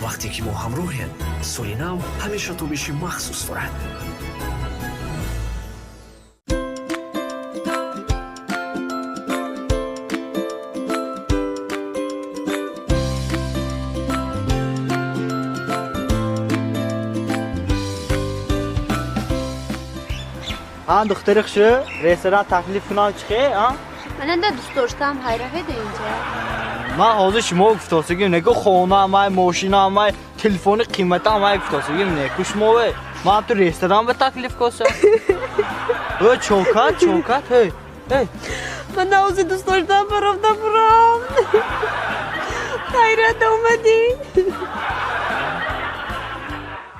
Вақте ки мо ҳамроҳем, соли нав ҳамеша тобиши махсус дорад. Ҳа, духтари хушу, ресторан таклиф кунам, чихе, а? Мананда дӯст доштам, ҳайраведа инҷа. Ман ҳозир шумо гуфтосигим, неку хонаамай, мошинаамай, телефони қиматаамай гуфтосигим, неку шумове. Ман ту ресторан ба таклиф косам. Ө, чокат, чокат, ҳей, ҳей. Ман ҳозир дӯст доштам, баровда бурам. Ҳайрат омадӣ.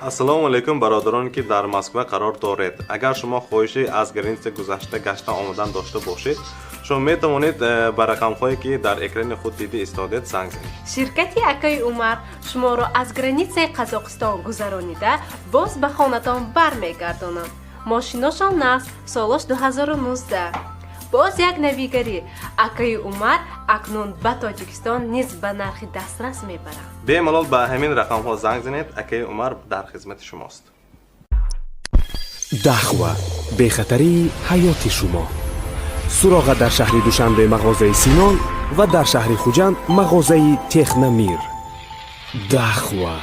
Ассалому алайкум, бародароне, ки дар Москва қарор доред. Агар шумо хоҳиши аз граница гузашта гашта омадан дошта бошед, шумо метавонед ба рақамҳое, ки дар экрани худ дида истодед, занг занед. Ширкати акаи Умар шуморо аз границаи Қазоқистон гузаронида, боз ба хонатон бармегардонад. Мошиношон нағз, солош 2019. Боз як навигарӣ: акаи Умар акнун ба Тоҷикистон низ ба нархи дастрас мебарад. Бемалол ба ҳамин рақамҳо занг занед, акаи Умар дар хизмати шумост. Дахва, бехатарии ҳаёти шумо. Суроға: дар шаҳри Душанбе мағозаи Синон ва дар шаҳри Хуҷанд мағозаи Техномир. Дахва.